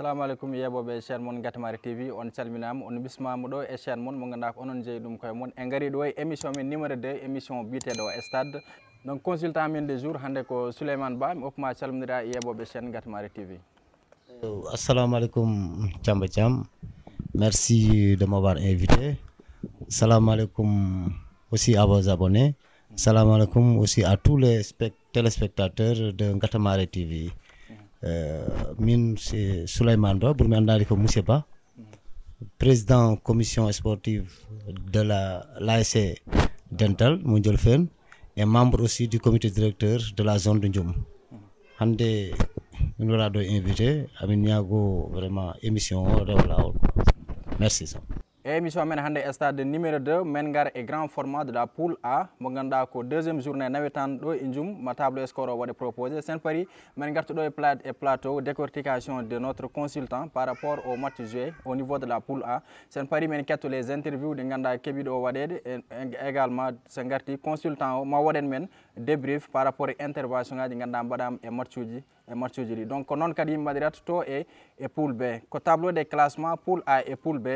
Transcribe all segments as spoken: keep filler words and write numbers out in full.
Assalamu aleykum, yeeɓooɓe chaîne mon Gatamari T V, on calminaama, on bismaama ɗo e chaîne mon mo ngannduɗaa ko onon jeyi ɗum koye mon. En ngarii ɗo e émission men numéro deux, émission biyeteeɗo o Stade. Donc, consultant men de jour, hannde ko Souleymane Ba, mi okkuma calminiraa e yeeɓooɓe chaîne Gatamari T V. Assalamu alaikum, Chamba Cham. Merci de m'avoir invité. Salam alaikum aussi à vos abonnés. Salam alaikum aussi à tous les spec- téléspectateurs de Ngatamare T V. Euh, min, c'est Souleymane Ba, pour mi andali ko Monsieur Ba, président commission sportive de la l'A S C Dental Mondial Fen et membre aussi du comité directeur de la zone de Ndioum. Hande min wala ɗo invité, amin ñaago vraiment émission o rewa lawol. Merci. E émission men hannde Stade numéro deux, men ngar e grand format de la poule A, mo ngannduɗaa ko deuxième journée nawetaan ɗo e Ndioum, ma tableau score o waɗe proposé. Sen pari men ngartu ɗo e plat- e plateau décortication de notre consultant par rapport au match joué au niveau de la poule A. Sen pari men ketto les interviews ɗi ngannduɗaa keɓiɗo o waɗeede, e- e- également sen ngarti consultant o ma waɗen men débrief par rapport e intervention ngaji ngannduɗaa mbaɗaama e matchuji e matchuji ɗi. Donc ko noon kadi yimɓe mbaɗirata to e e poule B. Ko tableau de classement poule A e poule B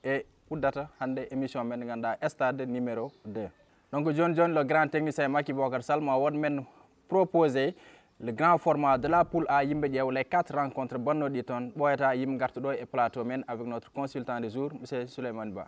e uddata hannde émission men ndi ngannduɗaa Stade numéro deux. Donc jooni jooni le grand technicien Macky Bocar Sall ma won men proposé le grand format de la poule A, yimɓe ƴeew les quatre rencontres bannoɗi toon, ɓooyata yimɓe ngarta ɗo e plateau men avec notre consultant de jour, monsieur Souleymane Ba.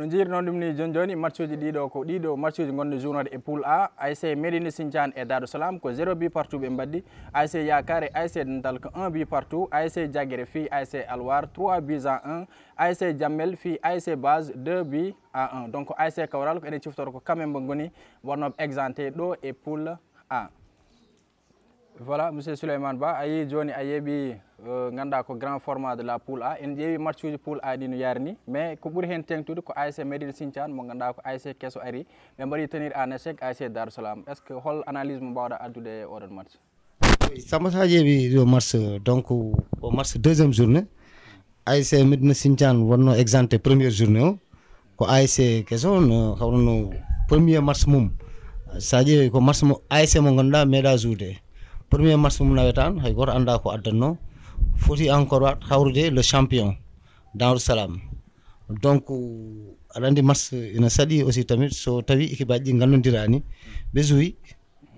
No njiyir noon ɗum ni, jooni jooni matchuuji ɗiɗo ko ɗiɗo matchuuji ngonɗi jounoɗe e poule A. A S C Médina Sinthiane e Darou Salam ko zéro but partout ɓe mbaddi. A S C Yakar e A S C Dental ko un but partout. A S C Diaguéré fii A S C Alwar trois buts à un. A S C Jammel fii A S C Base deux buts à un. Donc A S C Kawral ko enen ciftoto ko kamɓe mbo ngoni wonnooɓe exempté ɗo e poule A. Voilà, monsieur Souleymane Ba, a yii jooni a yeeɓi, euh, ngannduɗaa ko grand format de la poule A. En ƴeewi matchuuji poule A ɗi no yarini, mais ko ɓuri heen teeŋtude ko A S C Médina Sinthiane mo ngannduɗaa ko A S C keso ari, ɓe mbaɗi tenir en échec A S C Darou Salam. Est-ce que hol analyse mo mbaawɗaa addude e oɗon match? Samba, so a ƴeewi ɗo match, donc ko match deuxième journée. A S C Médina Sinthiane wonno exempté première journée o, ko A S C keso no hawruno premier match mum. So a ƴeewi ko match mo A S C mo ngannduɗaa meeɗa joude. Premier match mum nawetaan, hay gooto anndaa ko addanno. Foti encore waat hawrude le champion Darou Salam. Donc aɗa anndi match ina saɗi aussi tamit so tawi équipe aji ɗi ngannondiraani, ɓe joué.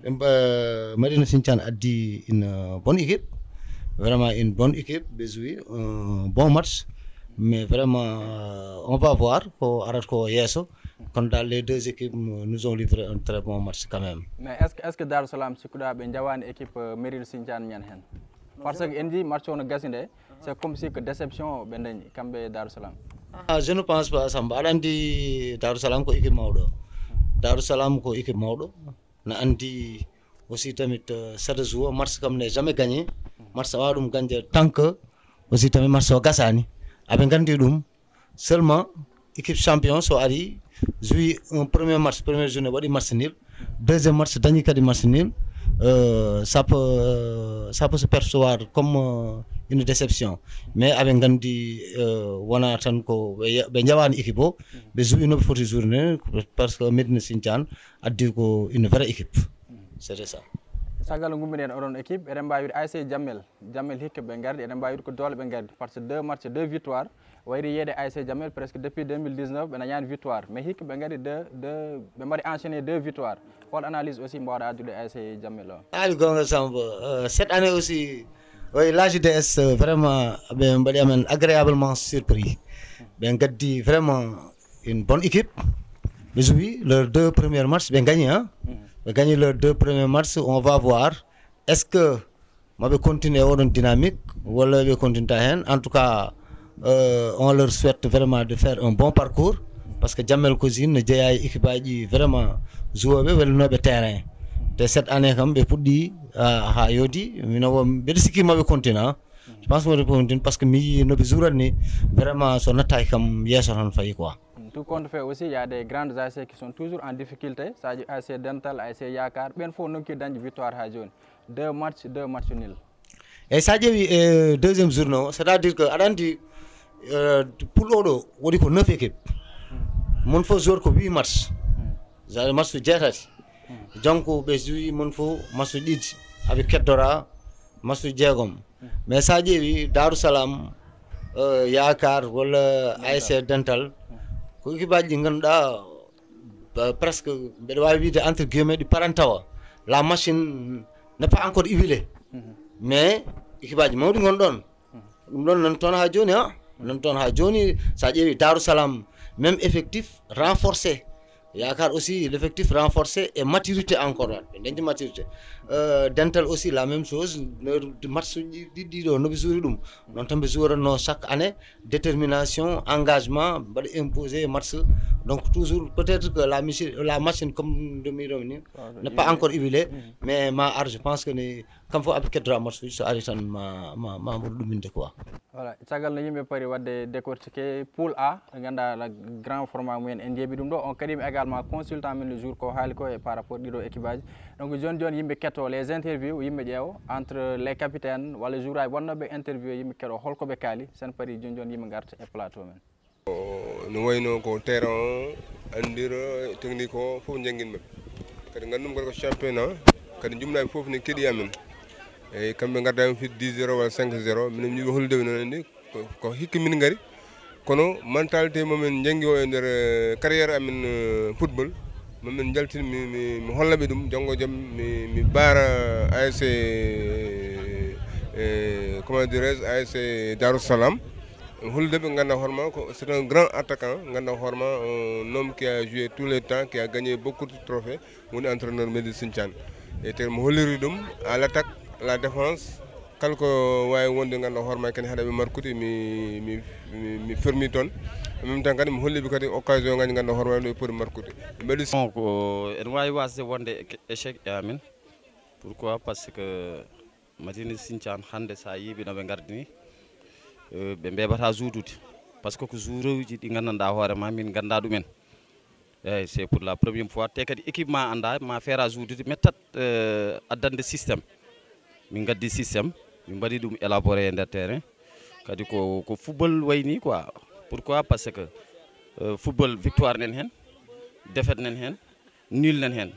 Ɓe mba- Médina Sinthiane addi une bonne équipe, vraiment une bonne équipe, ɓe joué un bon match, mais vraiment, euh, on va voir ko arata ko yeeso. Kono daal les deux équipes nous ont livré un très bon match quand même. Mais est-ce que, est-ce que Darou Salam sikkuɗaa ɓe njawaani équipe, euh, Médina Sinthiane ñan heen? Parce que en njii match o no gasi nde, c'est comme si que déception ɓe dañi kamɓe e Darou Salam. Ah, je ne pense pas, Samba. Aɗa anndi Darou Salam ko équipe mawɗo. Darou Salam ko équipe mawɗo. Na anndi aussi tamit, euh, ça se joue, match kam n'est jamais gagné. Match a waawaa ɗum gagné tant que aussi tamit match o gasaani. Aɓe nganndi ɗum. Seulement équipe champion so ari, joué un premier match, première journée waɗi match nul. Deuxième match dañi kadi match nul. Euh, ça peut, ça peut se percevoir comme, euh, une déception. Mais aɓe nganndi, euh, wona tan ko ɓe ɓe njawaani équipe o, ɓe joué no ɓe foti joué ni, parce que Médina Sinthiane addi ko une vraie équipe. C'était ça. Caggal nde ngummiɗen oɗon équipe, eɗen mbaawi wiide A S C Jammel, Jammel hikka ɓe ngardi, eɗen mbaawi wiide ko doole ɓe ngardi, parce que deux matchs, deux victoires, wayri yiyeede A S C Jammel presque depuis deux mille dix-neuf ɓe dañaani victoire, mais hikka ɓe ngardi deux, deux, ɓe mbaɗi enchaîné deux victoires. Hol analyse aussi mbaawɗaa addude A S C Jammel o? Haali goonga, Samba, euh, cette année aussi, oui, la J D S, euh, vraiment ɓe mbaɗi amen agréablement surpris. Ɓe ngaddi vraiment une bonne équipe. Ɓe joué leurs deux premiers matchs, ɓe gagné, hein. Ɓe gagné leurs deux premiers matchs, on va voir. Est-ce que maɓe continue e oɗon dynamique walla ɓe continue ta heen? En tout cas, euh, on leur souhaite vraiment de faire un bon parcours, parce que Jammel Cuisine ne jeeya e équipe aji vraiment joueɓe welnooɓe terrain. Te cette année kam ɓe puɗɗi, ah, haa yoodi, mino wo- mbeɗa sikki maɓe continue, ah. Je pense que maɓe continue, parce que mi yii no ɓe jourat ni, vraiment so nattaaki kam yeeso tan fayi quoi. Tout compte fait aussi, il y a des grandes A S C qui sont toujours en difficulté. Ça dit A S C Dental, A S C Yakar, ɓen fof nokki dañde victoire haa jooni. Deux matchs, deux matchs nuls. Eyyi, sa ƴeewi e deuxième journée o, c'est à dire que aɗa anndi, euh, poule o ɗo waɗi ko neuf équipe, mon fof joueur ko huit match. Joueur match jeetati. Donc ɓe joué mon fof match ɗiɗi, aɓe keddora match jeegom. Mais sa ƴeewi Darou Salam, euh, Yakar walla A S C Dental, ko équipe aji ɗi ngannduɗaa, euh, presque mbeɗa waawi wiide entre guillemets ɗi parantawa. La machine n'est pas encore huilée. Mais équipe aji mawɗi ngon ɗon. Ɗum ɗon nan toon haa jooni, ha nan toon haa jooni. Sa ƴeewi Darou Salam, même effectif renforcé. Yakar aussi, l'effectif renforcé et maturité encore. Ɓe dañde maturité. Euh, Dental aussi la même chose. Match uji ɗiɗi ɗo no ɓe jouiri ɗum, noon tan ɓe jouiranno chaque année. Détermination, engagement, mbaɗa imposer match. Donc toujours peut-être que la machine, la machine comme de miɗo ni, n'est pas encore huilée, mais ma ar, je pense que ni kam fof aɓe keddora match uji, so ari tan ma ma ma ɓuri ɗuminde quoi. Voilà, caggal no yimɓe pari waɗde décortiqué poule A, ɓe ngannduɗaa grand format mumen en njeeɓi ɗum ɗo. On kadi également consultant men le jour ko haali ko e par rapport ɗiɗo équipe aji. Donc jooni jooni yimɓe ketto les interviews, yimɓe ƴeewo entre les capitaines walla joueur aji wonnooɓe interview, yimɓe keɗo holko ɓe kaali. Sen pari jooni jooni yimɓe ngarta e plateau men. No wayno ko terrain o, anndiro technique o fof njanngin maɓɓe. Kadi nganndu ɗum kadi ko championnat, kadi jumnaaɓe fof ne keɗi amen. Eyyi, kamɓe ngarda hen fii dix zéro walla cinq zéro, minen mi hollude ɓe noon anndi ko, ko hikka min ngari. Kono mentalité momin njanngi o e nder, eh, carrière amin, eh, football, momin njaltin mi, mi, mi holla ɓe ɗum janngo e jam, mi, mi baara A S C, eh, comment dirais-je, A S C Darou Salam. Hollude ɓe ngannda hoorema ko c'est un grand attaquant, ngannda hoorema un homme qui a joué tous les temps, qui a gagné beaucoup de trophées, woni entraîneur Médine Sinthiane. E te mo holliri ɗum à l'attaque, la défense, kala ko waawi wonde ngannda hoorema kene haɗa ɓe markude, mi mi mi mi fermi toon. En même temps kadi mi holliɓe kadi occasion ngaji ngannda hoorema ɗo e poti markude. Ɓe mbaɗi. Bon, ko ene waawi wasde wonde échec e amen. Pourquoi? Parce que Médine Sinthiane hannde, so a yii ɓe no ɓe ngardi ni, eh, ɓe mbeɓata juudude. Parce que ko joueuruji ɗi nganndanɗaa hoore ma, min ngannda ɗumen. Eyyi, c'est pour la première fois. Te kadi équipe ma annda, ma feera juudude, mettat, eh, addande système. Min ngaddi système, min mbaɗi ɗum élaboré e nder terrain. Kadi ko, ko football wayni quoi. Pourquoi? Parce que, eh, football victoire nen hen, défaite nen hen, nul nen hen.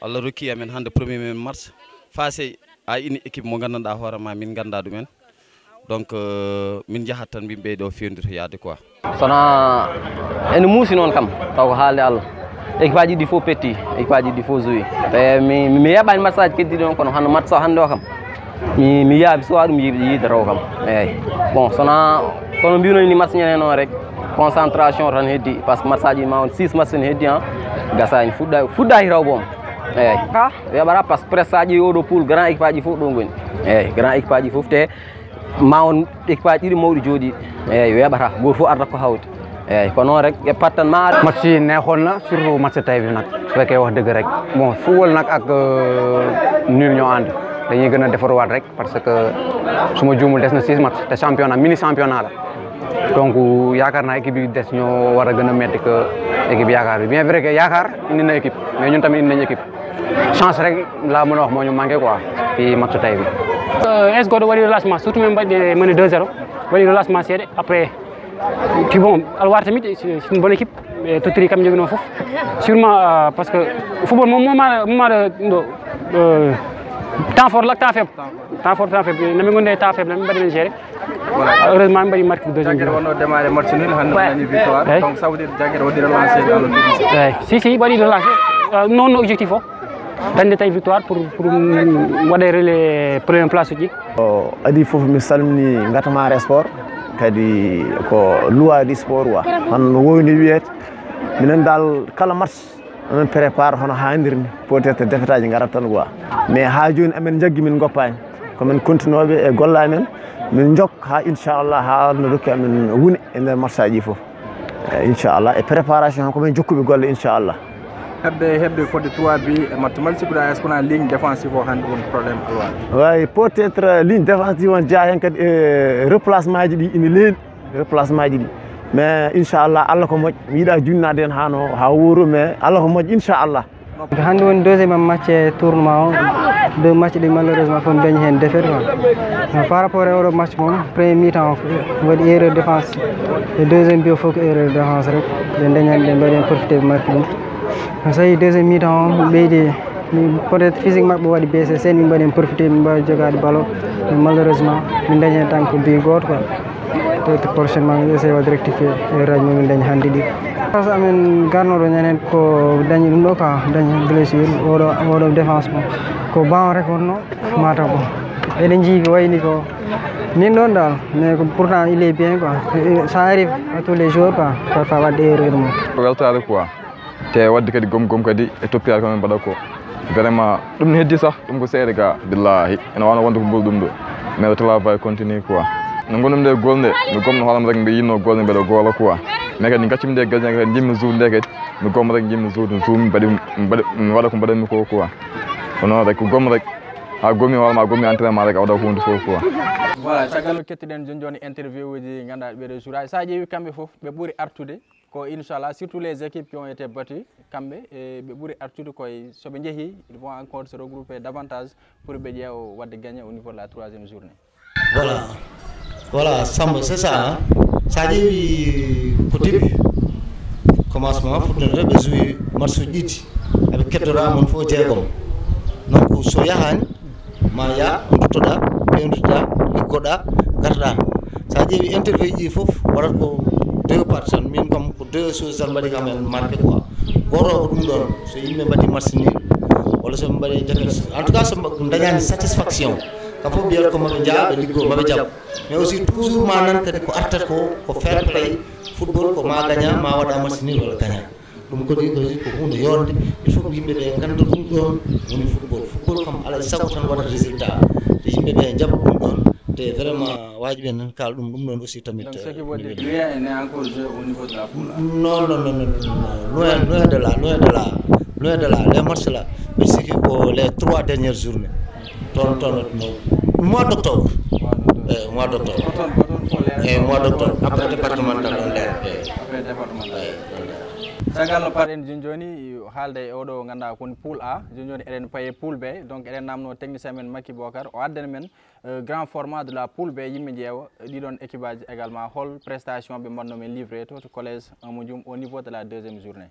Allah rokki amen hannde premier men match face à une équipe mo nganndanɗaa hoore ma, min ngannda ɗumen. Donc, euh, min njahat tan, min ɓeyɗo fewndito yaade quoi. Sona ene muusi noon kam, taw ko haalde Allah. Équipe aji ɗi fof petti, équipe aji ɗi fof joui. E mi, mi, mi yeɓani match aji keddiɗi noon, kono hano match o hannde o kam, mi, mi yaabi, so a ɗum yiide, yiide taw kam. Eyyi. Bon, sona, kono mbino ni match ñande noon rek, concentration tan heddi, parce que match aji ma on six match ne heddi, hein. Gasani, fuɗɗa, fuɗɗaki taw boom. Eyyi. Ha, weɓata, parce que presque sa ƴeewi oɗo pool, grand équipe aji fof ɗo ngoni. Eyyi, grand équipe aji fof te ma on équipe aji ɗiɗi mawɗi jooɗi. Eyyi, weɓata, goto fof arda ko hawti. Eyyi, ko noon rek, ƴeppat tan ma ar. Match yi neexoon na, surtout match tey bi nag, su fekkee wax dëgg rek. Bon, football nag ak, euh, nul ñoo ànd. Dañuy gën a defaruwaat rek, parce que su ma juumul des na six match, te championnat, mini championnat la. Donc yaakaar naa équipe yi des ñoo war a gën a metti que équipe Yaakaar bi. Bien vrai que Yaakaar indi na équipe, mais ñun tamit indi nañu équipe. Chance rek laa mën a wax moo ñu manqué quoi, ci match tey bi. Euh, S Goɗɗo waɗi relâchement, surtout min mbaɗi mené deux zéro, waɗi relâchement seeɗa. Après, puis bon, Alwar tamit, c'est c'est une bonne équipe, ɓe tottiri kam joginoo fof. Sûrement, euh, parce que football moom, moom maɗa, moom maɗa ɗo, euh, temps fort la, temps faible. Temps fort, temps faible. Nami gonde temps faible, min mbaɗi men gérer. Voilà. Heureusement, min mbaɗi marqué deuxième Jaguer but. Wonno démarré match nul, hannde Ouais. Nani victoire. Ouais. Donc, ça veut dire Jaguer waɗi relancé dans le tournoi. Ouais. Si, si, waɗi relancé. Euh, non, non, objectif o. Dañde tawi victoire pour, pour, mm, waɗe relais première place uji. O adi fof mi salmini Ngatamare Sport, kadi ko loi du sport wa. Hono no wowni wiyete, minen dal kala match amin prépare hono haaniri ni, peut-être défaite aji ngarat tan quoi. Mais haa jooni amin jaggi min goppaani. Ko min kontinooɓe e golle amen, min jokka haa inchallah haa no rokki amin wune e nder match aji fof. Eh, inchallah e préparation ko min jokkuɓe golle inchallah. Heɓde, heɓde fodde trois bi e match mal sikkuɗa est-ce que wona ligne défensive o hannde woni problème Alwar? Way peut-être, euh, ligne défensive on jeyaa heen kadi e replacement aji ɗi ina leeli, replacement aji ɗi. Mais inchallah Allah ko moƴƴo, mi yiɗa junnaade heen haa no, haa wuuro, mais Allah ko moƴƴo inchallah. Hannde woni deuxième am match e tournoi o. Deux match ɗi malheureusement fof mi dañi heen défaite quoi. Par rapport e oɗo match moom, premier mi-temps o waɗi erreur défense. E deuxième bi o fof ko erreur défense rek. Ɓe dañi heen, ɓe mbaɗi heen profité ɓe marque ɗum. So tawi deuxième mi-temps o ɓeydi, mi, peut-être physique maɓɓe waɗi baissé, sen min mbaɗi heen profité, min mbawi jogaade ballon. Mais malheureusement, min dañi heen tan ko but gooto quoi. Peut-être prochainement, min essaye waɗde rectifié erreur aji momin dañi hannde ɗi. Parce que amin garnoɗo ñande ko dañi ɗum ɗo ka, dañi blessure, oɗo, oɗo défense mo. Ko bawon rek wonno, mataw bon. Eɗen jii ko wayni ko min ɗon dal, mais ko pourtant il est bien quoi. Ça arrive à tous les jours quoi, parfois waɗde erreur mum. Ko weltaare quoi. Te waɗde kadi gom gom kadi e toppitaade ko min mbaɗa ko. Vraiment, ɗum ne heddi sah, ɗum ko seeɗa ga, billahi. Ene wano wonde ko ɓuri ɗum ɗo. Mais le travail continue quoi. No ngonɗum nde gol nde, mi gomno hooram rek mbi yinno gol nde mbeɗa goola quoi. Mais kadi gaccumi nde gajjan kadi jimmi jour nde kadi, mi gom rek jimmi jour, jour mi mbaɗi, mi mbaɗi, mi waɗa ko mbaɗanmi ko quoi. Ko noon rek, ko gom rek. Ha gomi hoore ma, gomi entraînement rek a waɗa ko hundi fof quoi. Voilà, caggal no kettiɗen joni joni interview uji ganduɗa ɓeɗo jour aji. Sa ƴeewi kamɓe fof, ɓe ɓuri artude. Ko inchallah, surtout les équipes qui ont été battues, kamɓe, e, ɓe ɓuri artude koye, so ɓe njehi, ils vont encore se regrouper davantage pour ɓe ƴeewa waɗde gagné au niveau de la troisième journée. Voilà. Voilà, Samba, c'est ça, hein. Sa ƴeewi ko début, commencement, footballeur ɓe joue match uji ɗiɗi, aɓe keddora mon fof jeegom. Donc, so yahani, ma ya, duttoɗa, pewnditoɗa, liggoɗa, garɗa. Sa ƴeewi interview ji fof, waɗat ko deux parties tan. Min kam, ko deux choses tan mbaɗi kam en marqué quoi. Goto ko ɗum ɗon, so yimɓe mbaɗi match nul, walla so ɓe mbaɗi défaite. En tout cas, so mba-, dañani satisfaction. Kam fof mbiyata ko maɓe njaha, ɓe liggo, maɓe jaɓ. Mais aussi toujours ma nan kadi ko artat ko, ko fair play. Football ko ma gaña, ma waɗa match nul walla gaña. Ɗum kadi, kadi ko huunde yorde. Il faut ko yimɓe ɓe ngannda ɗum ɗoon woni football. Football kam alaa e sago tan waɗat résultat. Te yimɓe ɓe njaɓa ɗum ɗoon. Te vraiment waajibi en kaal ɗum, ɗum ɗoon aussi tamit. Donc, ce qui veut dire, rien n'est encore joué au niveau de la poule A. Non, non, non, non, non, non. Loin, loin de là, loin de là, loin de là. Les matchs là, mais c'est que pour les trois dernières journées. Toon, toon, non. Mois d'octobre. Mois d'octobre. Eh, mois d'octobre. Ko toon, ko toon ko leer. Eh, mois d'octobre. Après départemental, on leer. Eh. Après départemental. Eh, on leer. Caggal no par- Eɗen joni joni haalde e oɗo ganduɗa ko woni poule A, joni joni eɗen paye poule B, donc eɗen namno technicien men Macky Bokar, o adden men, euh, grand format de la poule B, yimɓe ƴeewa, euh, ɗiɗon équipage également, hol prestation ɓe mbanno men livré to, to collège Amadou Dioum au niveau de la deuxième journée.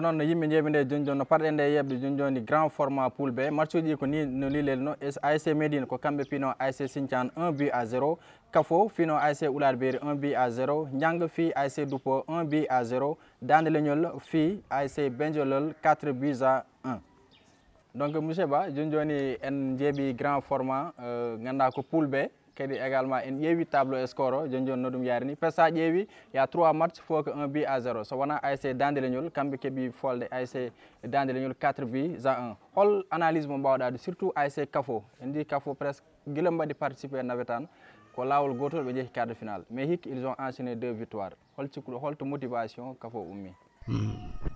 Noon no yimɓe njeeɓi nde jooni jooni, no parɗen nde yeɓde jooni jooni, grand format poule B. Match uji ko ni no lilel no, ASC Médine ko kamɓe pino ASC Sinthiane un but à zéro. Kafo fino ASC Oulad Beeri un but à zéro. Njang fi ASC Dupo un but à zéro. Dande Leñol fi ASC Benjolol quatre buts à un. Donc, monsieur Ba, jooni jooni en njeeɓi grand format, euh, ngannduɗaa ko poule B, kadi également en ƴeewi tableau score o, jooni jooni no ɗum yaari ni. Parce que sa ƴeewi, il y a trois matchs, faut que un but à zéro. So wonaa ASC Dande Leñol, kamɓe keɓi folde ASC Dande Leñol quatre buts à un. Hol analyse mo mbaawɗaa waɗde, surtout ASC Kafo? En njii Kafo presque gila mbaɗi participer e nawetaan, ko laawol gootol ɓe njehi quart de finale. Mais hikka, ils ont enchaîné deux victoires. Hol cikkuɗo, holto motivation Kafo ummi? Hmm.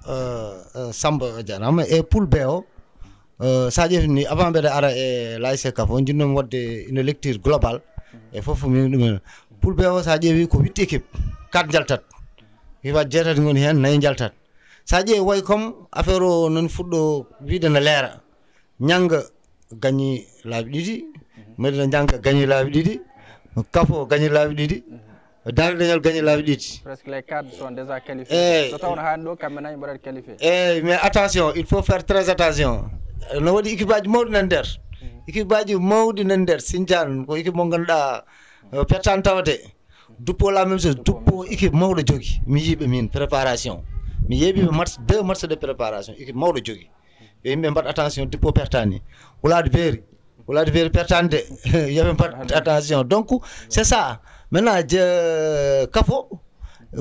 Euh, euh, Samba, a jarama. E poule B o, euh, sa ƴeewi ni, avant mbeɗa ara e l'ASC Kafo, jiɗnomi waɗde une lecture globale. E fof mi ɗum. Poule B o, sa ƴeewi ko huit équipe, quatre njaltat. Hiwa jeetati ngoni heen, nayi njaltat. Sa ƴeewi way comme affaire o noon fuɗɗo wiide no leera. Ñanga gañi laabi ɗiɗi, Medina Ñanga gañi laabi ɗiɗi, Kafo gañi laabi ɗiɗi, Dande Leñol gañi laabi ɗiɗi. Presque les cadres sont déjà qualifiés. Eh. So tawno haa ɗo kamɓe nayi mbaɗat qualifié. Eyyi, mais attention, il faut faire très attention. No waɗi équipe aji mawɗi nan nder. Équipe aji mawɗi nan nder. Sinthiane ko équipe mo ngannduɗaa, euh, pertan tawde. Dupo la même chose. Dupo équipe mawɗo jogi. Mi yiiɓe min préparation. Mi yeeɓiɓe match, deux matchs de préparation. Équipe mawɗo jogi. Yo yimɓe mbaɗ attention, Dupo pertani. Oulad Beeri. Oulad Beeri pertani de. Yo ɓe mbaɗ attention. Donc, c'est ça. Maintenant, je, Kafo,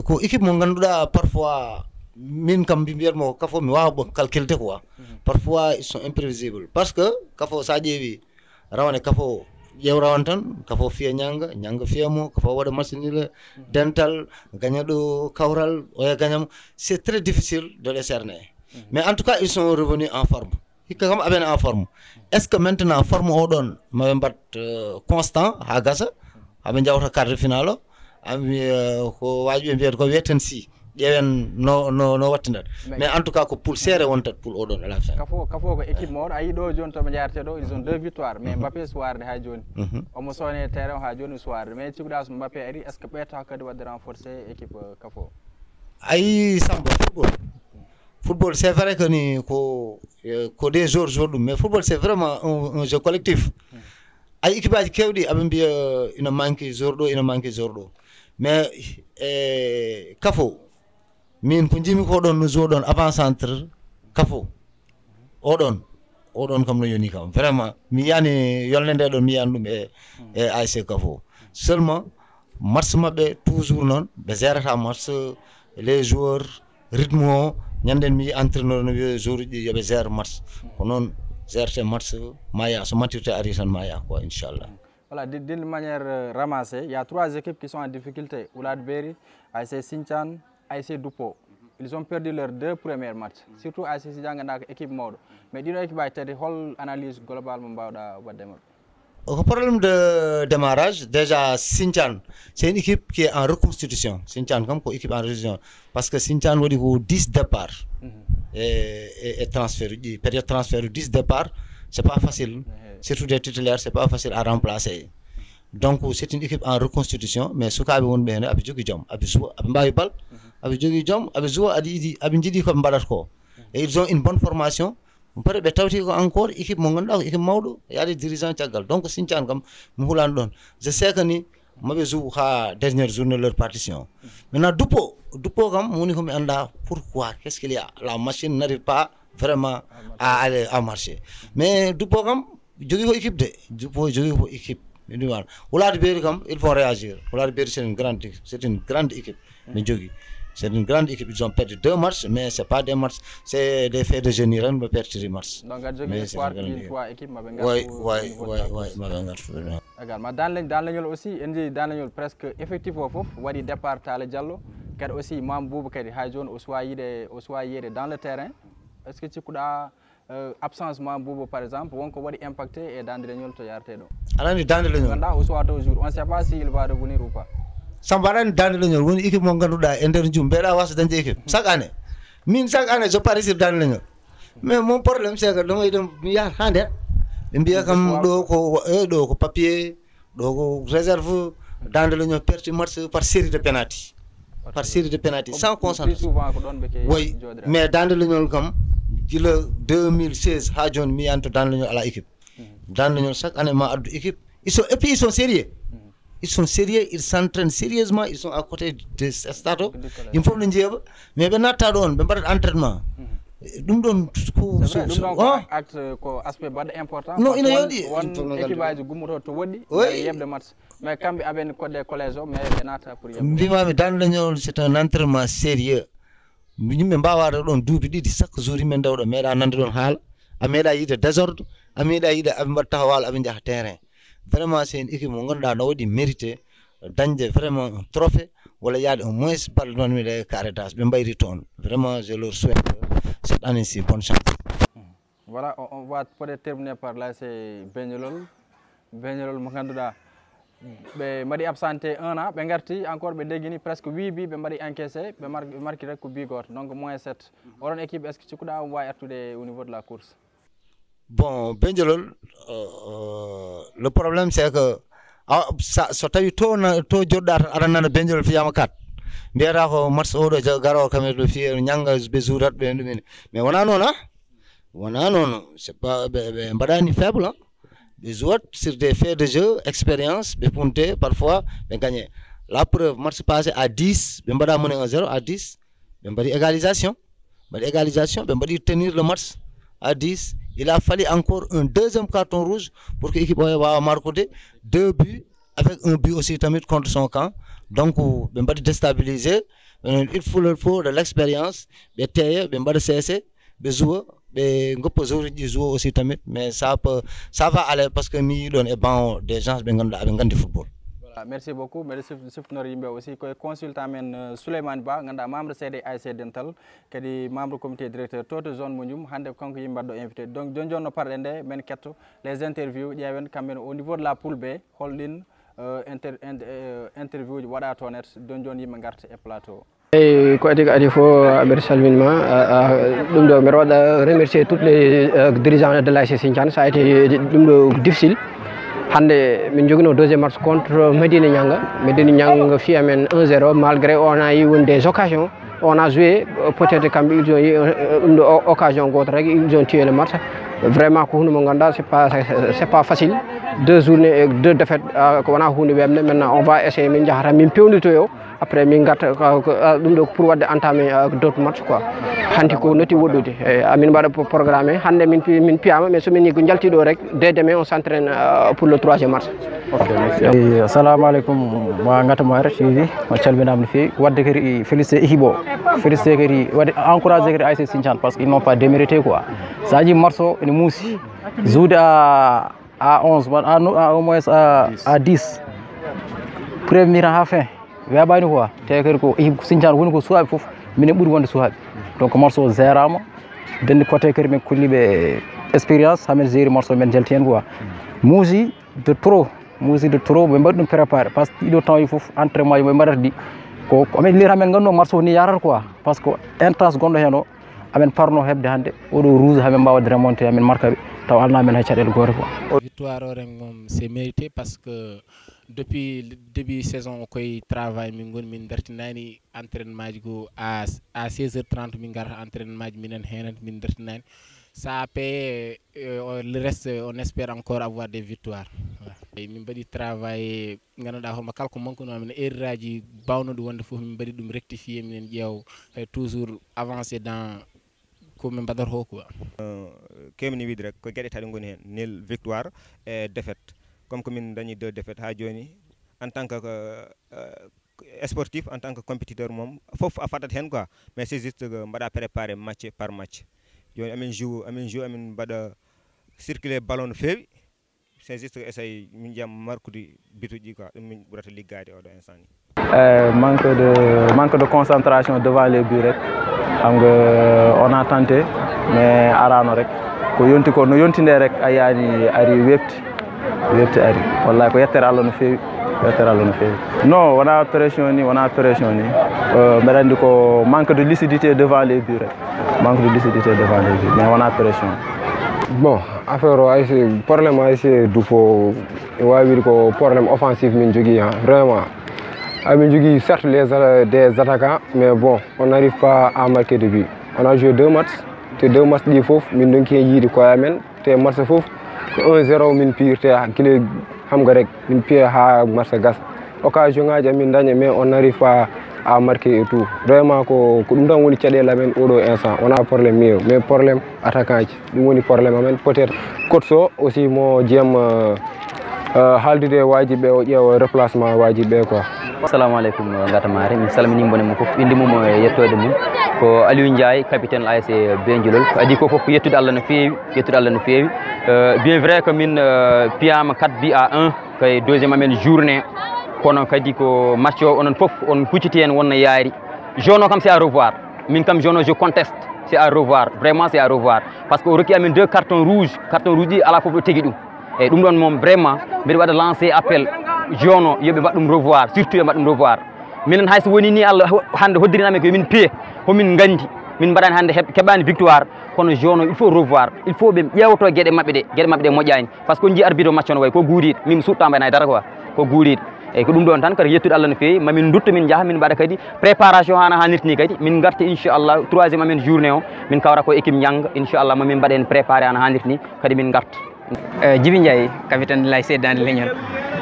ko équipe mo ngannduɗaa parfois, min kam mbi-, mbiyatmi ko Kafo, mi waawa mo calculde quoi. Parfois, ils sont imprévisibles. Parce que Kafo, sa ƴeewi, rawane Kafo, ƴeew rawane tan, Kafo fiya Ñanga, Ñanga fiya mo, Kafo waɗa match nul, dental, gaña ɗo Kawral, oya gaña mo. C'est très difficile de les cerner. Mais en tout cas, ils sont revenus en forme. Hikka kam aɓen en forme. Est-ce que maintenant forme o ɗon ma ɓe mbaɗ, euh, constant haa gasa, haa ɓe njawta quart de finale o? Ami, euh, ko waji ɓe mbiyata ko wait and see. Ƴeewen no, no, no wattinat. Mais en tout cas, ko poule serré wontat, poule o ɗon à la fin. Kafo, Kafo ko équipe mawɗo. A yii ɗo jooni to ɓe njaarete ɗo, ils ont deux victoires. Mais Mbappé suwarde haa jooni. Omo sone terrain o haa jooni suwarde. Mais cikkuɗaa so Mbappé ari, est-ce que ɓeyta kadi waɗde renforcer équipe, euh, Kafo? Ayi, Samba, football. Football, c'est vrai que ni ko, euh, ko des joueurs joueurs ɗum, mais football, c'est vraiment un, un jeu collectif. Ay équipe aji kewɗi aɓe mbiya, euh, ina manque joueur ɗo, ina manque joueur ɗo. Mais, e Kafo, min ko njimi ko ɗon no joueur ɗon avant centre Kafo. O ɗon, o ɗon kam no yoni kam. Vraiment, mi yiyani yolnde nde ɗon, mi yiyani ɗum e, e ASC Kafo. Seulement, match maɓɓe toujours noon, ɓe gérata match, les joueurs, rythme o, ñanden mi yi entraîneur no wiya jour uji ɗi yoɓe gère match. Ko noon gérte match ma yaa, so maturité ari tan ma yaa quoi, inchallah. Voilà, d'une d'une manière, euh, ramassée, il y a trois équipes qui sont en difficulté. Oulad Beeri, ASC Sinthiane, ASC Dupo. Ils ont perdu leurs deux premiers matchs. Surtout ASC Sinthiane, ngannduɗaa ko équipe mawɗo. Mais ɗiɗo équipe aji tati, hol analyse globale mo mbaawɗaa waɗde maɓɓe? Ko problème de démarrage. Déjà, Sinthiane, c'est une équipe qui est en reconstitution. Sinthiane, comme ko équipe en reconstitution. Parce que Sinthiane waɗi ko dix départs. Et, et, et transfert, uji, période transfert, dix départs, c'est pas facile. Surtout des titulaires, c'est pas facile à remplacer. Donc, c'est une équipe en reconstitution, mais sukaaɓe wonɓe heen, aɓe jogi joom, aɓe suwa, aɓe mbaawi bal, aɓe jogi joom, aɓe suwa, aɗa yiɗi, aɓe njiɗi ko ɓe mbaɗata ko. Et ils ont une bonne formation. Peut-être ɓe tawti ko encore équipe mo ngannduɗaa ko équipe mawɗo, il y a des dirigeants caggal. Donc, Sinthiane kam, mi hulaani ɗon. Je sais que ni, maɓe joue ha dernière journée leur partition. Maintenant, Dupo, Dupo kam, woni ko mi annda pourquoi, qu'est-ce qu'il y a? La machine n'arrive pas vraiment à aller à marcher. Mais Dupo kam, jogi ko équipe de. Dupo jogi ko équipe. Mi ɗum wano. Oulad Beeri kam, ils vont réagir. Oulad Beeri, c'est une grande, c'est une grande équipe. Ɓe jogi. C'est une grande équipe. Ils ont perdu deux matchs, mais c'est pas des matchs, c'est des faits de jeu ni, ren ɓe pertiri match. Donc, aɗa jogii espoir ko ɗin trois équipe maɓe ngartu au niveau de la course. Way, way, maɓe ngartu. Également, Dande Leñ-, Dande Leñol aussi, en njii Dande Leñol presque effectif o fof waɗi départ Talla Diallo. Kadi aussi, Mame Boubou kadi, hay jooni o suwa yiide, o suwa yiide dans le terrain. Est-ce que cikkuɗaa, euh, absence Mame Boubou, par exemple, wonko waɗi impacté e Dande Leñol to yarate ɗo? Aɗa anndi Dande Leñol. Ngannduɗaa, o suwa toujours. On ne sait pas si il va revenir ou pas. Samba, aɗa anndi Dande Leñol woni équipe mo ngannduɗaa e nder jum, mbeɗa wasa dañde équipe. Chaque année. Min, chaque année, je parie sur Dande Leñol. Mais mon problème, c'est que ɗum eɗen mi yaha haa nder. Ɓe mbiya kam ɗo ko, e ɗo ko papier, ɗo ko réserve, Dande Leñol perti match par série de penalty. Par série de penalty, sans Plus concentration. Souvent ko ɗon ɓe keewi Oui, jooɗiraade. Mais dans le Leñol kam, gila deux mille seize haa jooni, mi yiyano to dans le Leñol alaa équipe. Dans le Leñol, chaque année, ma addu équipe. Ils sont, et puis, ils sont sérieux. Ils sont sérieux, ils s'entraînent sérieusement, ils sont à côté de ce stade. Yimɓe fof no njeeɓa, mais ɓe natta ɗoon, ɓe mbaɗat entraînement. Ɗum ɗoon ko C'est vrai, ɗum ɗon ko acte, ko aspect baɗɗo important. Non, ina Won- yooɗi. Won Ɗum ɗon équipage gummoto to woɗɗi Oui. yeɓde match, mais kamɓe aɓen koɗe collège o, mais ɓe naata pour yeɓde. Mbimami dans le Leñol, c'est un entraînement sérieux. Yimɓe mbawaɗo ɗoon duuɓi ɗiɗi, chaque jour yimɓe ndewɗo meeɗa nande ɗoon haala, a meeɗa yiide désordre, a meeɗa yiide aɓe mbaɗa taxawal, aɓe njaha terrain. Vraiment, c'est une équipe mo ngannduɗaa no waɗi mérité dañde vraiment un trophée, walla yaade au moins balle ɗoon miɗa carré d'as ɓe mbayri toon. Vraiment, je leur souhaite cette année ci bonne chance. Voilà, on, on va peut-être terminer par l'A S C Beñolol. Beñolol mo ngannduɗaa ɓe mbaɗi absenté un an, ɓe ngarti encore, ɓe deggini presque huit bi, ɓe mbaɗi encaissé, ɓe mar- ɓe marki rek ko bi gooto, donc moins sept. Oɗon équipe, est-ce que cikkuɗaa omo waawi artude au niveau de la course? Bon, Beñolol, euh, euh, le problème c'est que a, sa, so tawi to na- to joɗɗa tan aɗa nana Beñolol fiyama quatre, mbiyata ko match oɗo ja- garowo kam eɗo fiye ñanga ɓe juurat ɓe ɗumini. Mais wona noon, a wona noon, c'est pas ɓe ɓe mbaɗani faible, a ɓe jouat sur des faits de jeu, expérience, ɓe punte parfois, ɓe gagné. La preuve, match passé à dix, ɓe mbaɗa mené un zéro à dix, ɓe mbaɗi égalisation, mbaɗi égalisation, ɓe mbaɗi tenir le match à dix. Il a fallu encore un deuxième carton rouge pour que équipe o wawa marquer deux buts avec un but aussi tamit contre son camp. Donc ɓe mbaɗi déstabilisé. Euh, il faut leur faut de l'expérience, ɓe teeya, ɓe mbaɗa seese, ɓe jouer, ɓe goppa joueur ji jouer aussi tamit, mais ça peut, ça va aller parce que mi yi ɗon e banc des gens ɓe ngannduɗaa ɓe nganndi football. Voilà, merci beaucoup. Mbeɗa sif- siftonori yimɓe aussi koye consultant men, euh, Souleymane Ba, ngannduɗaa membre C D A S C Dental, kadi membre comité directeur toto zone mo Njum. Hannde kanko yimɓe mbaɗɗo invité. Donc joni joni no parɗe nde, men ketto les interviews, ƴeewen kamɓe au niveau de la poule B, holɗin, euh, inter- in- euh, interview ji waɗa toon et joni joni yimɓe ngarta e plateau. Eyi, ko adii ko adii fof, mbeɗa salminma. Ɗum ɗo mbeɗa waɗa remercier toutes les euh, dirigeants de l'A S C Sintiane. Ça a été ɗum ɗo difficile. Hannde min jogino deuxième match contre Medina Nianga. Medina Nianga fi amen un zéro, malgré on a eu des occasions. On a joué, euh, peut-être kamɓe ils ont eu euh, ɗum ɗo o- occasion goto rek, ils ont tué le match. Vraiment ko hunde mo ngannduɗaa c'est pas c'est pas facile. Deux journées et deux défaites, euh, ko wona hunde weɓde. Maintenant on va essayer, min jahata min pewnditoyo. Après min garta ko- ko- ah, ɗum ɗo ko pour waɗde entamé ah, d'autres matchs quoi. Hanti ko noti woɗɗude. Eh, amin mbaɗa pro- programme hannde min pi- min piyama, mais somin ni ko jalti ɗo rek, dès demain on s'entraîne ah, pour le troisième match. Ok, merci. Eyi, assalamu aleykum, ma gata mo R T V, on calminaama no feewi. Wadde kadi félicité équipe o, félicité kadi, wadde encouragé kadi A S C Sintiane, parce que ils n'ont pas démérité quoi. Sa ji match o ene muusi, joude à à onze, à, à au moins à, à dix, premier mi-temps ha fin, weeɓani quoi. Te kadi ko équipe Sintiane woni ko suwaaɓe fof, minen ɓuri wonde suwaaɓe. Donc match o gérama, denndi côté kadi min kolli ɓe expérience, hamin géri match o, min jalti hen quoi. Muusi de trop, muusi de trop, ɓe mbaɗi ɗum préparé, parce que ɗiɗo temps yi fof entraînement ji ɓe mbaɗata ɗi, ko ko min lira, min ganndo match o ni yarata quoi, parce que intense gonɗo hen o, amin parno heɓde hannde oɗo rouge, hamin mbawa remonté, amin marka ɓe, taw alna men hay caɗele gooto quoi. Victoire o ren moom c'est mérité, parce que depuis le début saison o koye travail min ngoni, min dartinani entraînement ji ko à à seize heures trente min garata entraînement ji, minen henat min dartinani. Ça a payé, euh, le reste on espère encore avoir des victoires. Voilà. Eyi, min mbaɗi travail, ngannduɗaa hoorema kala ko manquenomi, erreur aji bawnoɗi wonde fof min mbaɗi ɗum rectifié, minen ƴeew, eh, toujours avancé dans ko min mbaɗata ko quoi. Kewmi ni wiide rek ko geɗe tati ngoni heen, nil, victoire e défaite. Comme ko min dañi deux défaites haa jooni, en tant que euh, sportif, en tant que compétiteur moom fof a fadat heen quoi, mais c'est juste que mbaɗa préparé match par match. Jooni amin joue amin joue amin mbaɗa circuler ballon no feewi. C'est juste que essaye min ƴam markude bituji quoi, ɗum min ɓurata liggaade oɗo instant ni. Eh, manque de manque de concentration devant les buts rek, xam nga, on a tenté mais arano rek, ko yonti ko no yonti nde rek a yaani ari wefti wefti ari. Wallahi ko yettere Allah no feewi, yettere Allah no feewi. Non, wona pression ni, wona pression ni. Euh, mbeɗa anndi ko manque de lucidité devant les buts rek, manque de lucidité devant les buts, mais wona pression. Bon, affaire o A S C, problème o A S C Dupo, e wawi wide ko problème offensif min jogui ha vraiment. Amin jogii certes les a- des attaquants, mais bon, on n'arrive pas à marquer de but. On a joué deux matchs, te deux matchs ɗi fof min donki heen yiide koye amen, te match fof ko un zéro min piyirte gila hamga rek, min piya haa match gasa. Occasion ngaji amin daña, mais on n'arrive pas à marquer et tout. Vraiment ko ko ɗum tan woni caɗeele amen oɗo instant. On a problème mieux, mais problème attaquant ji, ɗum woni problème amen. Peut-être coach o aussi mo jeem euh, euh, haaldude e waaji ɓe, o ƴeewa replacement waaji ɓe quoi. Assalamu aleykum, euh, Gata Mare. Min salmini mone mum fof, inde mum e yettoode mum. Ko Aliou Ndiaye, capitaine A S C Benjulol. Ko adii ko fof ko yettude Allah no feewi, yettude Allah no feewi. Euh, bien vrai que min euh, piyaama quatre buts à un, kay deuxième amen journée. Kono kadi ko match o onon fof on kucciti heen wonno yaari. Jaune o kam c'est à revoir. Min kam jaune o je conteste. C'est à revoir. Vraiment c'est à revoir. Parce que o rokki amen deux cartons rouges. Carton rouge ɗi ala fof ɗo tegi ɗum. Eyyi, ɗum ɗon moom vraiment mbiɗa waɗa lancé appel, jaune o yo ɓe mbaɗ ɗum revoir, surtout yo mbaɗ ɗum revoir. Minen hay so woni ni Allah ho- hannde hoddirini amen ko yomin piye, homin nganndi, min mbaɗani hannde heɓ- keɓani victoire, kono jaune o il faut revoir, il faut ɓe ƴeewto gueɗe maɓɓe ɗe, gueɗe maɓɓe ɗe moƴƴani. Par ce que on jii arbitre o match o no wayi ko guuriɗo, min mi suuɗta mbayna e dara quoi, ko guuriɗo. Eyyi, ko ɗum ɗon tan kadi yettude Allah no feewi, mamin dutto min jaaha min mbaɗa kadi préparation hana hannirta ni kadi, min garta inchallah troisième amen journée o, min kawra ko équipe Njang, inchallah mamin mbaɗa heen préparé hana hannirta ni kadi min garta. Euh, Djiby Ndiaye, capitaine de l'A S C Dande Leñol.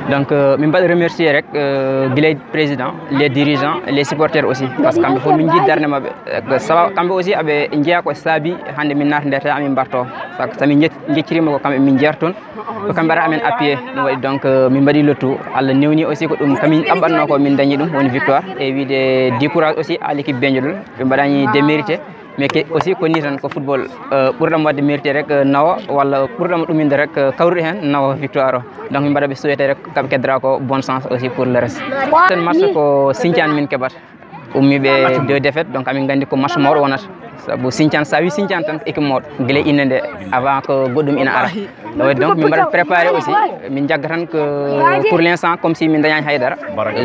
Donc euh, min mbaɗa remercier rek euh, gila président, les dirigeants, les supporters aussi, parce que kamɓe fof min jiidi darnde maɓɓe. Euh, sawa kamɓe aussi aɓe njeeya ko saabi hannde min naata nder terrain amin mbarto, par ce que so min njet- jeccirima ko kamɓe min jeeyata toon, ko kamɓe mbaɗata amen appuyé. Ɗum waɗi donc euh, min mbaɗi le tout, Allah newni aussi ko ɗum kamin ɗaɓɓatno ko min dañi ɗum woni victoire. E wiide décourage aussi à l'équipe Benjulol, ɓe mbaɗani démérité. Mais ke- aussi ko ni tan ko football, euh, ɓurɗam waɗde mérité rek euh, nawa, walla ɓurɗam ɗuminde rek euh, kawruɗe heen nawa victoire o. Donc min mbaɗa ɓe souhaité rek kamɓe keddora ko bonne chance aussi pour le reste. Ten match ko Sinthiane min keɓata, ummiɓe deux défaites, donc amin nganndi ko match mawɗo wonata. Sabu Sinthiane, sa wi Sinthiane tan ko équipe mawɗo gila innde nde, avant ko goɗɗum ina ara. Ɗo waɗi donc min mbaɗat préparé aussi, min jagga tan ko pour l'instant comme si min dañani haydara,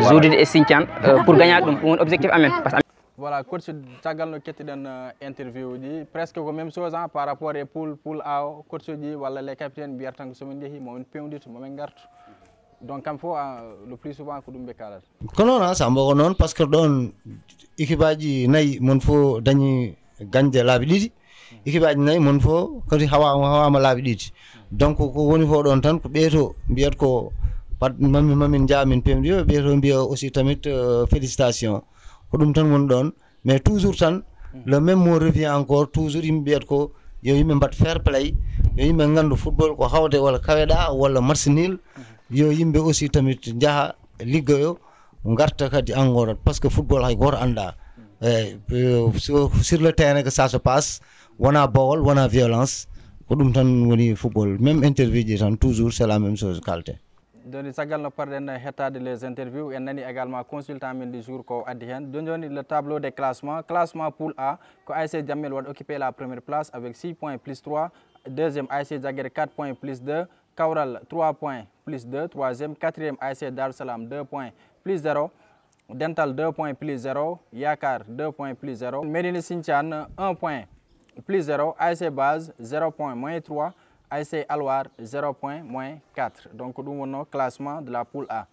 joudude e Sinthiane euh, pour gagnade ɗum, ɗum woni objectif amen. Parce que Voilà, coach, caggal no kettiɗen euh, interview ji, presque ko même chose hein, par rapport e poule, poule A o, coach ji walla les capitaines mbiyata tan ko somin njehi momin pewndito, momin ngartu. Donc kam fof hein, le plus souvent ko ɗum ɓe kalata. Ko noon ha Samba, ko noon, parce que ɗon équipe aji nayi mon fof dañi gañde laabi ɗiɗi, équipe aji nayi mon fof kadi hawa hawama laabi ɗiɗi. Donc ko woni fof ɗon tan ko ɓeeto mbiyat ko pat mami mamin jaa min pewndi, ɓeeto mbiya aussi tamit euh, félicitation. Ko ɗum tan woni ɗon. Mais toujours tan le même mot revient encore, toujours yimɓe mbiyata ko yo yimɓe mbaɗ fair play, yo yimɓe ngandu football ko hawde walla kaweɗa walla match nul. Yo yimɓe aussi tamit jaaha liggoyo, garta kadi angorat, parce que football hay goto anda. Eyyi, euh, sur sur le terrain que ça se passe, wona bawol, wona violence. Ko ɗum tan woni football, même interview ji tan toujours c'est la même chose kalten. Joni caggal no parɗen hettade les interviews, en nani également consultant men du jour ko addi hen. Joni joni le tableau de classement, classement poule A ko A S C Jammel waɗi occupé la première place avec six points plus trois, deuxième A S C Jaggere quatre points plus deux, Kawral trois points plus deux, troisième, quatrième A S C Darou Salam deux points plus zéro, Dental deux points plus zéro, Yakar deux points plus zéro, Médine Sinthiane un point plus zéro, A S C Base zéro point moins trois, A S C Alwar zéro point moins quatre. Donc ɗum wonno classement de la poule A.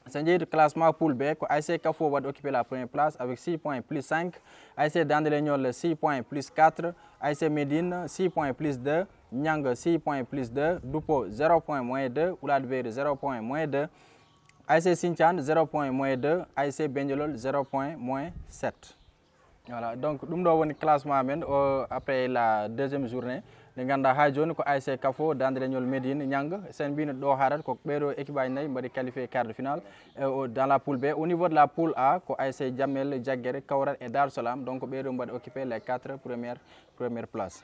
So en jeeyi to classement poule B, ko A S C Kafo waɗi occupé la première place avec six points plus cinq, A S C Dande Leñol six points plus quatre, A S C Médine six points plus deux, Niang six points plus deux, Dupo zéro point moins deux, Oulad Verde zéro point moins deux, A S C Sinthiane zéro point moins deux, A S C Benjolol zéro point moins sept. Voilà, donc ɗum ɗo woni classement men o après la deuxième journée. Nde ganduɗa ha joni ko A S C Kafo, Dande Leñol, Médine, Niang. Sen mbino ɗo harat ko ɓeɗo équipe aji nayyi mbaɗi qualifié quart de finale. E o dans la poule B. Au niveau de la poule A ko A S C Jammel, Jaggere, Kawral et Darou Salam. Donc ɓeɗo mbaɗi occupé les quatre premières premières places.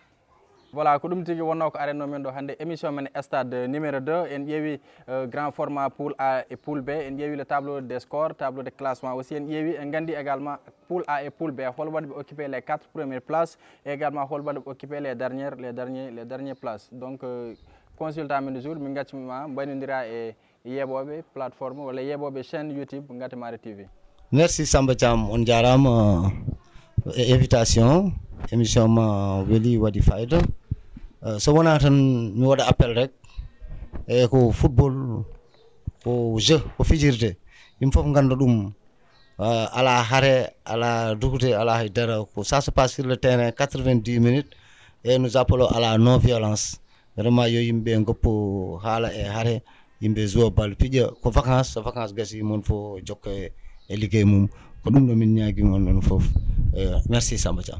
Voilà, ko ɗum tigi wonno ko arenno men ɗo hannde émission men stade numéro deux. En ƴeewi euh, grand format poule A et poule B, en ƴeewi le tableau des scores, tableau de classement aussi, en ƴeewi, en gandi également poule A et poule B hol waɗi ɓe occupé les quatre premières places et également hol waɗi ɓe occupé les dernières les derniers les dernières places. Donc euh, consultant men du jour, min gaccima mbaynodira e yeeɓooɓe plateforme walla yeeɓooɓe chaîne YouTube Ngatte Mare T V. Merci Samba Thiam, on jarama e invitation émission ma weli, waɗi fayida. Euh, so wona tan mi waɗa appel rek, e ko football, ko jeu, ko fijirde, yimɓe fof ganda ɗum. Euh, ala hare, ala dukute, ala hay dara. Ko ça se passe sur le terrain, quatre-vingt-dix minutes, et nous appelons à la non-violence. Vraiment, yo yimɓe ngoppu haala e hare, yimɓe joue bal, piƴa ko vacances, so vacances gasi, mon fof jokka e, e liggey mum. Ko ɗum ɗo min ñaagi on ɗon fof. Euh, merci Samba Thiam.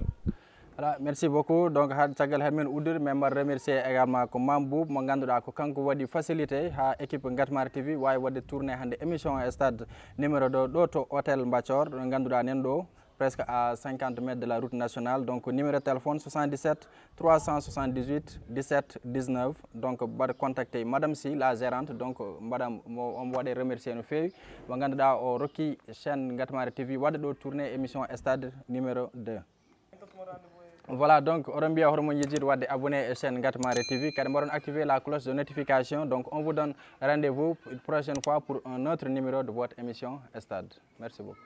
Voilà, merci beaucoup. Donc, ha caggal hamin uddude, min mbaɗa remercier également ko Mam Boub, mo ngannduɗaa ko kanko waɗi facilité ha équipe Ngatmar T V wawi waɗde tourné hannde émission e stade numéro deux ɗo to hôtel Mbathor, ɗo ngannduɗaa nen ɗo presque à cinquante mètres de la route nationale. Donc, numéro téléphone soixante-dix-sept trois cent soixante-dix-huit dix-sept dix-neuf. Donc, mbaɗa contacté Madame Sy, la gérante. Donc, mbaɗa mo, omo waɗe remercier no feewi, mo ngannduɗaa o rokki chaîne Ngatmar T V waɗde ɗo tourné émission stade numéro deux. Voilà, donc, oɗon mbiya hoɗo mon yejjid waɗde abonné e chaîne Ngatmar T V, kadi mbaɗon activer la cloche de notification. Donc, on vous donne rendez-vous une prochaine fois pour un autre numéro de votre émission Stade. Merci beaucoup.